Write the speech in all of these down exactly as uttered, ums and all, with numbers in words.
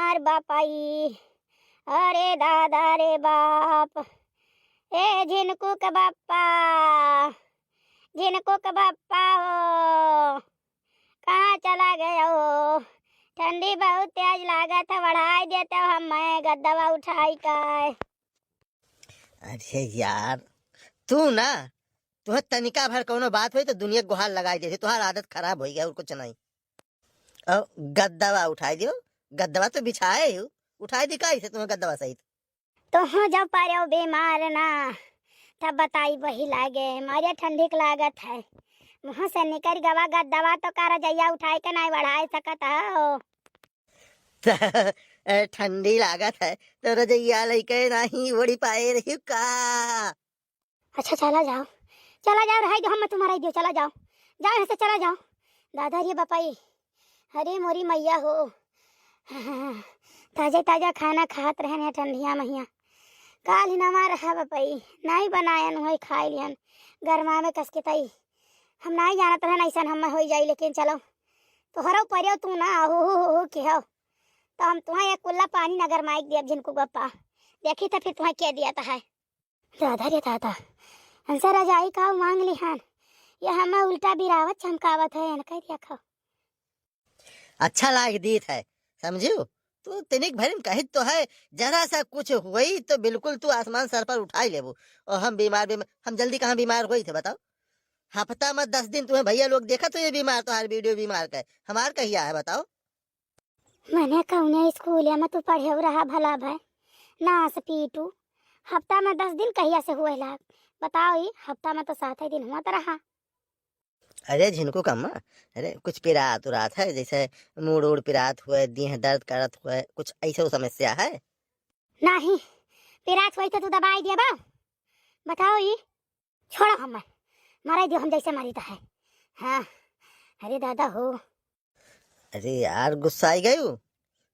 अरे बापाई, अरे दादा रे बाप, ए झिनकू के बाप्पा, झिनकू के बाप्पा हो, कहाँ चला गए हो? ठंडी बहुत तेज लागत है, बढ़ाई देते हो हम मैं गद्दवा उठाई का। अरे यार, तू ना, तुहे तनिका भर कौनो बात होई तो दुनिया के गुहार लगाई देती, तुहार आदत खराब होई गया और कुछ नहीं। और गद्दवा उठाई दियो, गद्दवा तो बिछाए ही, उठाई दी का इसे तुम्हें गद्दवा सहित? तो हो जब पारो बीमार ना, तब बताई वही लागे, मारे ठंडी के लागत है। मुँह से निकल गवा गद्दवा तो का रजैया उठाई के नहीं बढ़ाई सकत हो। त, ए, ठंडी लागत है, तो रजैया लइके नाही ओढ़ी पाए रही का? अच्छा, चला जाओ, चला जाओ, रहाई दो, हम तुम्हारा ही दियो, चला जाओ, जाओ यहाँ से, चला जाओ। दादा रे बापाई, अरे मोरी मैया हो, ताजा ताजा खाना खात रहन है ठंडिया महिया। काल ही नमा रहा बापाई, नाई बनायन हुए खाई लियन, गरमा में कस के तई। हम नाई जानत रहन ऐसन हम होई जाई, लेकिन चलो, तोहरो परियो तू ना, हो, हो, हो, हो, के हो। तो हम तुम्हें एक कुल्ला पानी न गरमाई दिया झिनकू गप्पा। देखी तो फिर तुम्हें क्या दिया था है। दादा रे दादा, हमसे रजाई का मांग लिहन, ये हमें उल्टा बिरावत चमकावत है, इनका देखो। अच्छा लाग दीत है, समझियो? तू तनिक भरिन कहित तो है, जरा सा कुछ हुई तो बिल्कुल तू आसमान सर पर उठाई लेबू। और हम बीमार, बीमार, हम जल्दी कहाँ बीमार होई थे बताओ? हफ्ता में दस दिन तुम्हें भैया लोग देखत हो ये बीमार, तोहार वीडियो बीमार का है। हमार कहिया है बताओ? मने कौने स्कूल में तू पढ़े रहा भला भाई, नास पीटू। हफ्ता में दस दिन कहिया से हुए लाग? बताओ ही, हफ्ता में तो सात ही दिन हुआ तो रहा। अरे झिनकू कम्मा, अरे कुछ पिरात उरात है, जैसे मूड़ उड़ पिरात हुए, देह दर्द करत हुए, कुछ ऐसे समस्या है? नहीं, पिरात हुई तो तू दवाई दिया बा। बताओ ही, छोड़ो हम, मराई दियो हम जैसे मरी तो है। हाँ, अरे दादा हो। अरे यार, गुस्साई गयू।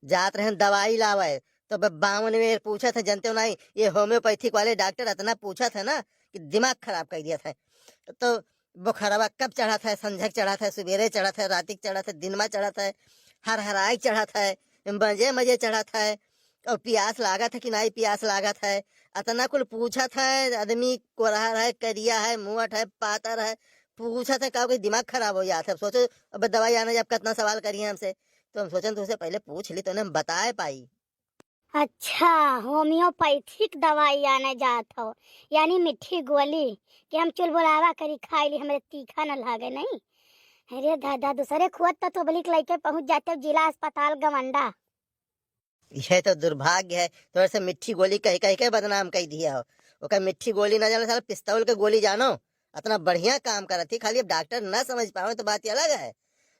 जात रहन दवाई लावे, तो ब-, बावन बेर पूछत है, जनते हो नहीं, ये होम्योपैथिक वाले डॉक्टर इतना पूछत है ना कि दिमाग खराब कर दिया था। तो बुखारवा कब चढ़त है, संझक चढ़त है, सुबेरे चढ़त है, रातिक चढ़त है, दिन में चढ़त है, हर हराई चढ़त है, मजे मजे चढ़त है, और पियास लागत है कि नहीं पियास लागत है, अतना कुल पूछत है। आदमी कोरहर है, करिया है, मुवट है, पातर है, पूछत है, का कोई दिमाग खराब हो जात है। अब सोचो, अब दवाई आने जब कितना सवाल करिए हमसे, तो हम सोचन तुमसे पहले पूछ ली तो हम बताए पाई। अच्छा, होम्योपैथिक दवाई आने जात हो, यानी मिट्ठी गोली कि हम चुलबुलावा करी खाई ली, हमरे तीखा न लागे नहीं। अरे दादा, दूसरे खुअत तो तोबलिक लइके पहुँच जाते हो जिला अस्पताल गवंडा। यह तो दुर्भाग्य है, तोरे से मिट्ठी गोली कह कह के बदनाम कर दिया हो। ओकर मिट्ठी गोली ना जानो, साला पिस्तौल के गोली जानो। इतना बढ़िया काम करत थी, खाली अब डॉक्टर ना समझ पावे तो बात अलग है,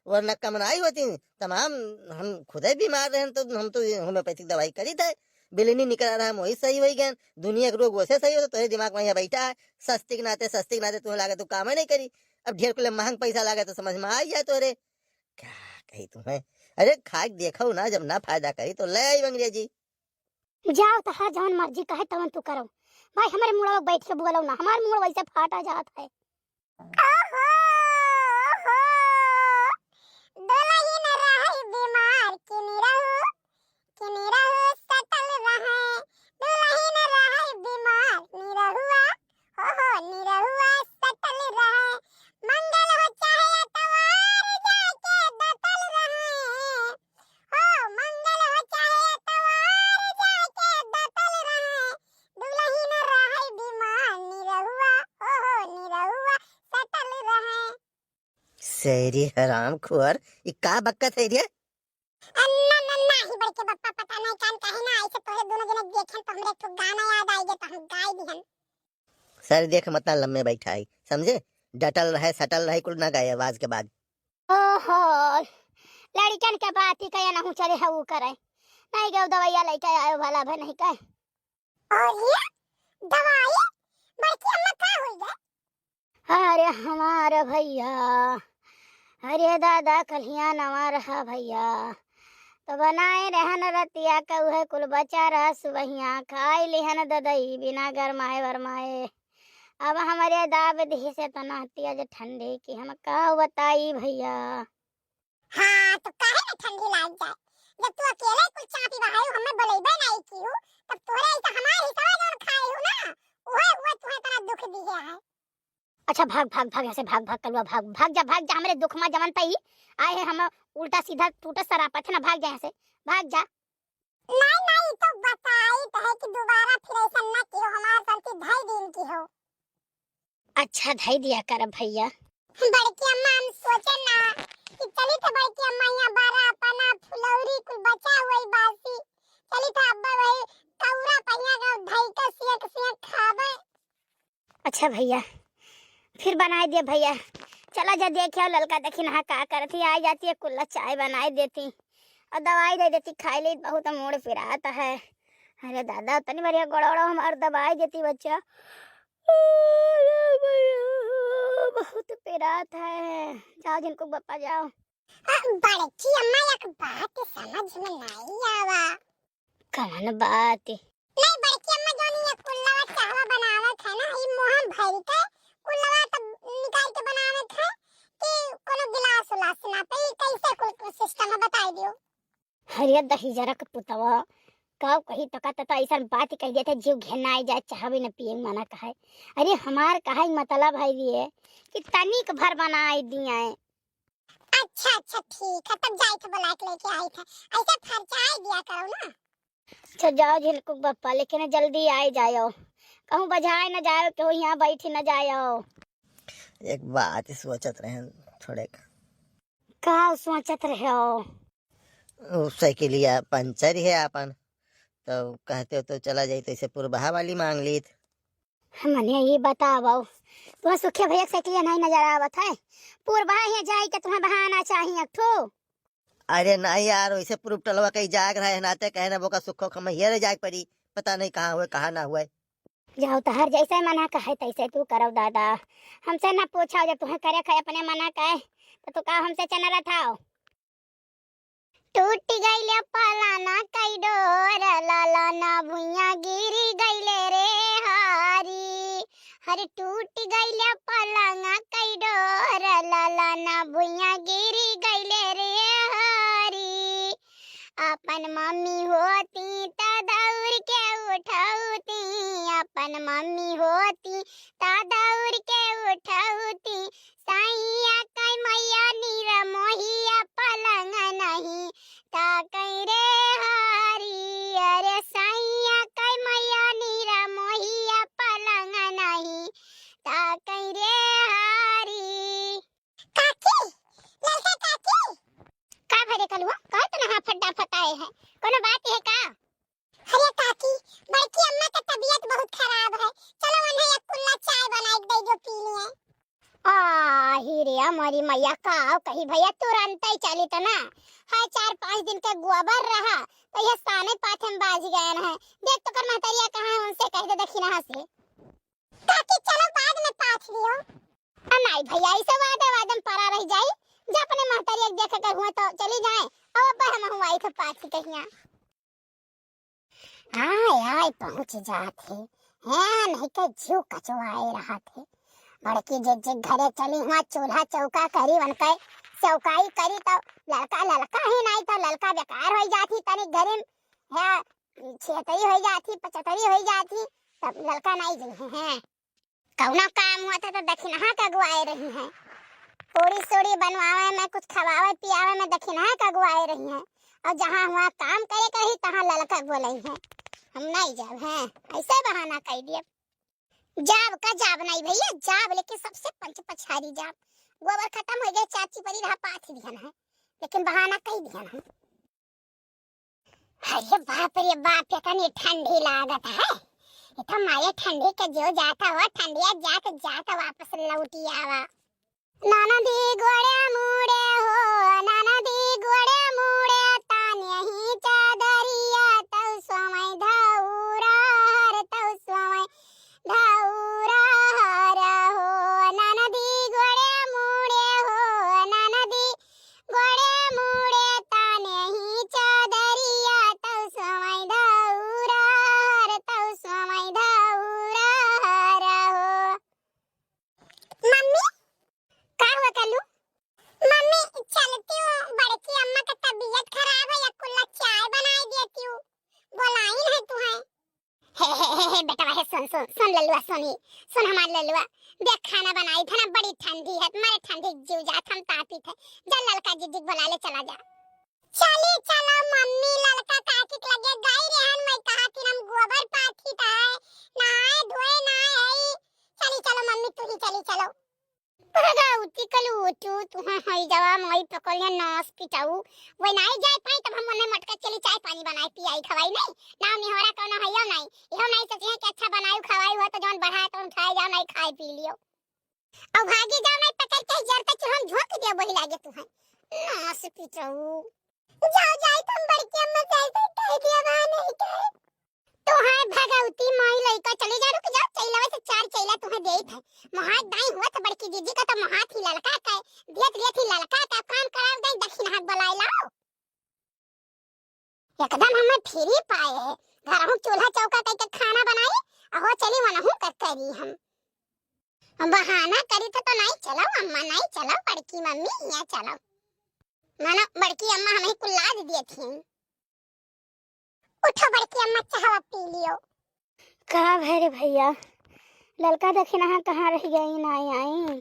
वरना कम नाई होती। तमाम हम खुदे बीमार रहन तो हम तो होम्योपैथिक दवाई करी थे, बिलिनी निकल रहा, हम वही सही हो गए। दुनिया के रोग वैसे सही हो तो तोरे दिमाग में यहाँ बैठा है, सस्ती के नाते, सस्ती के नाते तुम्हें लागे तो काम ही नहीं करी। अब ढेर कुल महंग पैसा लागे तो समझ में आ ही जाए तोरे। का कही तुम्हें? अरे खाक देखो ना, जब ना फायदा करी तो ले आई अंग्रेजी। जाओ तहार जवन मर्जी कहे तवन तू करो। भाई हमारे मुड़वा बैठ के बोलो ना, हमार मुड़ वैसे फाटा जात है। ओहो, ओहो, दुलहिन रहै बीमार कि निरहु, कि निरहु सटल रहै, दुलहिन रहै बीमार निरहुआ, हो हो निरहुआ सटल रहै, मंगल हो चाहे अतवार जाके डटल रहै, हो मंगल हो चाहे अतवार जाके डटल रहै, दुलहिन रहै बीमार निरहुआ, हो हो निरहुआ सटल रहै। सैरी हराम खुअर, ई का बकत है रे? अन्ना नन्ना ही बड़के बप्पा, पता नहीं कान काहे ना ऐसे तोहरे दोनों जने देखेन तो हमरे एक ठो गाना याद आई गए तो हम गाय दिहन। सर देख मत ना लम्बे बैठा है, समझे? डटल रहे, सटल रहे, कुल ना गाए आवाज के बाद। ओहो, लड़िकन के बात ही कहे ना चले है वो करे। नहीं गए दवाइया लेके आयो भला भे नहीं कहे। और ये दवाई बड़की अम्मा का होई गए? अरे हमार भैया, अरे दादा कलिया नवा रहा भैया, तो बनाए रहन रतिया के उहे कुल बचा रहा सुबहिया, खाई लिहन ददई बिना गरमाए वरमाए। अब हमरे दाब दिही से तना तेज ठंडी कि हम का बताई भैया। हाँ, तो काहे ना ठंडी लाग जाए? जब तू अकेले कुल चापी बहायू, हमें बोलइबे नाहीं किहू, तब तोहरे ऐसा हमार हिस्सा जौन खाए हो ना, उहे हुए तुहे इतना दुख दिहे है। अच्छा, भाग, भाग, भाग यहाँ से, भाग, भाग, कलुआ, भाग, भाग जा, भाग जा, हमरे दुख मा जवन पई आए है, हम उल्टा सीधा टूटत सरापत है ना, भाग जा यहाँ से, भाग जा। नाहीं, नाहीं, ई तो बताइत है कि दोबारा फिर ऐसन ना किहो, हमार गलती धई दिन किहो। अच्छा, धई दिया करब भइया। बड़की अम्मा, हम सोचे ना कि चली तो बड़की अम्मा यहाँ बरा पना फुलौरी कुल बचा हुआ ही बासी, चली तो अब्बा वही कौरा पहिया का धई के सियक सियक खाबे। अच्छा भइया, फिर बनाए दिया भइया। चला जा देखे आओ ललका, देखी नहा का करत ही, आ जाती है कुल्ला चाय बनाए देती और दवाई दे देती, खाए ली, बहुत मूड़ पिरात है। अरे दादा, तनी बढ़िया गोड़वा हमार दबाए देती बच्चा। अरे भइया, बहुत पिरात है। जाओ झिनकू बप्पा जाओ। अ, बड़की अम्मा, एक बात समझ में नाहीं आवा। कवन बात? नाहीं, बड़की अम्मा, जौन ये कुल्लवा चाहवा बनावत है ना, ई मोहम भर के कुल्लवा तब निकाल के बनावत है कि कोनो गिलास उलास ना पे, ई कैसे कुल सिस्टम है, बताई दियो। अरे दहिजरा के पुतवा, का कही तो का तो ऐसन बात कह देते, जीव घेनाई जाए, चाहबे न पिए मना कहे। अरे हमार कहे मतलब है ये कि तनिक भर बनाई दिए। अच्छा, अच्छा, ठीक है, तब जाई थे बुला के लेके आई थे, ऐसे फरचाई दिया करो ना। अच्छा, जाओ झिलकुक बप्पा, लेकिन जल्दी आए जाओ, कहूँ बजाए न जाओ, केहू यहाँ बैठी न जाओ। एक बात सोचत रहे थोड़े। का सोचत रहे हो? उ साइकिलिया पंचर है आपन, तो कहते हो तो चला जाई, तो इसे पुरबहा वाली मांग लीत। मने ये बताओ, तुम्हें सुखे भैया के साइकिलिया नहीं नजर आवत है? पुरबहा यहाँ जाए के तुम्हें बहाना चाहिए एक ठो। अरे नहीं यार, वैसे पुरुप टलवा कहीं जाग रहा है नाते कहे ना, वो का सुखो खमहिया रे जाग पड़ी, पता नहीं कहाँ हुए, कहाँ ना हुए। जाओ, तहर जैसे मना कहे तैसे तू करो दादा, हमसे ना पूछो, जब तुम्हें करे खाए अपने मना कहे तो तू का हमसे चना रहा था? टूट गइले पलाना कई डोर, ललना भुइयां गिरी गइले रे हरी। हर टूट गइले पलंगा कई डोर, ललना भुइयां गिरी गइले रे हरी। अपन मम्मी होती त दौड़ के उठौती, अपन मम्मी होती त दौड़ के उठौती। सैया कई मैया नीरा मोहिया पलंग नहीं ताकई रे हरी। अरे सैया कई मैया नीरा मोहिया पलंग नहीं ताकई रे हरी। काकी, ललका काकी। का भरे कलुआ? का इतना हाफत डाफत आए है? कोनो बात है का? अरे काकी, बड़की अम्मा का तबीयत बहुत खराब है, चलो उन्हें एक कुल्ला चाय बनाए के दे दो, पी लिए। आ, ही रे हमारी मैया, का कही भैया, तुरंत ही चली तो ना। है चार पाँच दिन के गोबर रहा, तो ये साने पाथे में बाज गए हैं। देख तो कर महतरिया कहाँ है, उनसे कह दे दखिनहा से। काकी, चलो बाद में पाथ दियो। आ नाई भैया, ऐसे वादे वादे में परा रह जाई। जा अपने महतरिया के देखे के हुआ तो चली जाए। अब अब हम हुआ आई तो पाथी कहिया। आय आय पहुँच जात है। हैं, नहीं के जीव कचवाए रहत है। बड़की जिज्जी घरे चली हुआ चूल्हा चौका करी, उनके चौकाई करी तो ललका ललका ही नहीं तो ललका बेकार हो जात ही तनिक घरे में। है, छेतरी हो जात ही, पचतरी हो जात ही, तब ललका नहीं जइहे हैं। कौनो काम हुआ था तो दखिनहा के अगुआए रही हैं। पूड़ी सूड़ी बनवावे में, कुछ खवावे पियावे में दखिनहा के अगुआए रही हैं। और जहाँ हुआ काम करे के रही, तहाँ ललका बोलई हैं। हम नहीं जाब हैं, ऐसे बहाना कई दिए। जाब का जाब नहीं भैया, जाब लेकिन सबसे पंच पछारी जाब। गोबर खत्म हो गए, चाची परी रहा पाथ दिहन है, लेकिन बहाना कई दिहन है। अरे बाप रे बाप, इतनी ठंडी लागत है, इतना मारे ठंडी के जो जाता हुआ ठंडिया जात जात वापस लौटी आवा। ननदी गोड़े मुड़े हो, ननदी गोड़े मुड़े, ताने ही चादरिया, तौ समय धौरा हर, तौ समय धौरा हर हो। ननदी गोड़े मुड़े हो, ननदी गोड़े मुड़े, ताने ही चादरिया, तौ समय धौरा हर, तौ समय धौरा हर हो। मम्मी, का हुआ कलू? मम्मी, चलती हूँ, बड़की अम्मा का बेटवा हे, सुन, सुन, सुन ललुआ, सुनी, सुन हमार ललुआ, देख खाना बनाई थे ना, बड़ी ठंडी है, तुम्हारे ठंडी जीव जात, हम तापी थे, जा ललका जीजी के बुला ले, चला जा। चली चलो मम्मी, ललका काकी के लगे गई रहन, मैं कहा कि हम गोबर पाथी थे, नहाए धोए ना है, चली चलो मम्मी, तू ही चली चलो। भगवती कलूटू, तुहाँ हई जवा मई पकड़ लिया नास पिटाऊ। वही नाई जाए पाई तब हम मने मटका चली चाय पानी बनाए पियाई खवाई नहीं। नाम निहोरा कौनो हइयो नहीं। इहो नहीं सोचिए कि अच्छा बनायु खवायु हो तो जौन बढ़ाए तौन उठाए जाओ नहीं खाए पी लियो। और भागी जाओ नहीं पकड़ के जर तक हम झोंक दियो वही लागे तुहाँ। नास पिटाऊ। जाओ जाए तुम बड़की अम्मा से ऐसे कह दिया वहाँ नहीं कहे। तो है भगवती माई लइका, चले जा, रुक जा, चैलवा से चार चैला तुम्हें देत है। मोहात दाई हुआ तो बड़की दीदी का तो मोहात ही ललका का, दियत दियत ही ललका का, काम कराओ दाई, दक्षिण हाथ बुलाए लाओ। एकदम हमें फ्री पाए है, घर हम चूल्हा चौका कह के खाना बनाई, अहो चली वनहु का करी हम। हम बहाना करी तो, तो नहीं चलो अम्मा, नहीं चलो बड़की मम्मी, यहाँ चलो। मानो बड़की अम्मा हमें कुल लाद दिए थी। उठो बड़की अम्मा, चाहवा पी लियो। का भय रे भैया, ललका दखिनहा कहाँ रह गई, ना आई?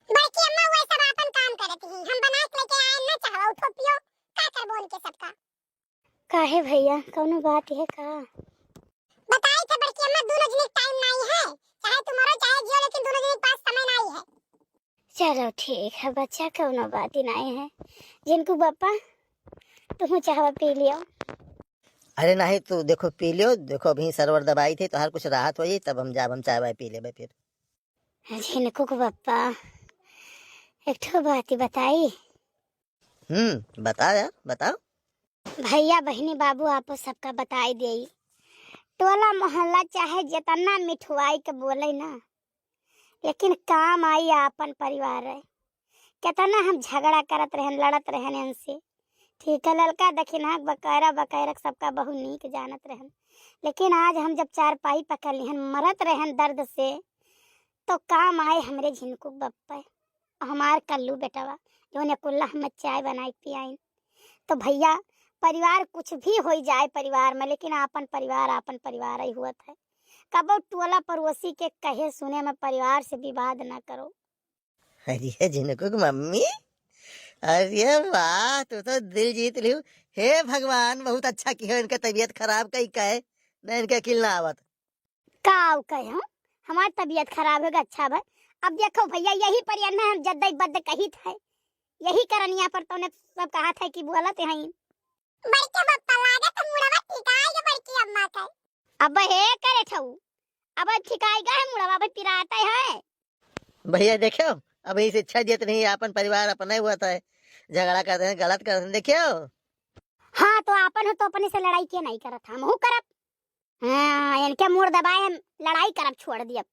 बड़की अम्मा, वो सब आपन काम करत ही, हम बना के लेके आए ना चाहवा, उठो पियो, का करबो उनके सबका। काहे भैया, कौनो बात है का? बताई थे बड़की अम्मा, दोनों जने टाइम नहीं है, चाहे तुम्हारो चाहे जियो, लेकिन दोनों जने के पास समय नहीं है। चलो ठीक है बच्चा, कौनो बात ही नहीं है। जिनको बप्पा, तुम चाहवा पी लियो। अरे नहीं, तू देखो पी लियो, देखो अभी सरवर दबाई थे, तोहार कुछ राहत हो जाई, तब हम जाब, हम चाय वाय पी लेबे फिर। झिनकू के बप्पा, एक ठो बात ही बताई। हम्म, बता यार, बताओ। भैया बहिनी बाबू आपो सबका बताई देई, टोला मोहल्ला चाहे जितना मिठुआई के बोले ना, लेकिन काम आई आपन परिवार है। कितना हम झगड़ा करत रहन, लड़त रहन इनसे, ठीक है, ललका दखिनहा बकैरा बकैरक सबका बहुत नीक जानत रहन, लेकिन आज हम जब चारपाई पकड़ लिहन, मरत रहन दर्द से, तो काम आए हमरे झिनकू बप्पा, हमार कल्लू बेटवा, जौन अकुल्ला हमें चाय बनाई पियाइन। तो भैया, परिवार कुछ भी होई जाए परिवार में, लेकिन आपन परिवार, आपन परिवार ही हुअत है। कबो टोला पड़ोसी के कहे सुने में परिवार से विवाद ना करो। अरे झिनकू की मम्मी, अरे वाह, तू तो दिल जीत लिहू। हे भगवान, बहुत अच्छा किहो, इनका तबीयत खराब कई का है, ना इनके अकिल ना आवत। का कहे हम, हमार तबीयत खराब होगा, अच्छा भाई। अब देखो भैया, यही पर अन्ना हम जद्दई बद्द कहित है, यही करनिया पर तौने सब कहा था कि बोलत हैं। बड़के बप्पा, लागत मुड़वा टिकाए के बड़की अम्मा के। अब हे करे ठऊ, अब ठिकाई गए मुड़वा, अब पिराते हैं। भैया देखो, अब इसे अच्छा जित नहीं, अपन परिवार अपना ही हुआ था, झगड़ा करते हैं, गलत करते हैं, देखो। हाँ, तो आपन हो तो अपने से लड़ाई के नहीं करत, हमहू करब। हाँ, इनके मुड़ दबाए हम लड़ाई करब छोड़ दियब।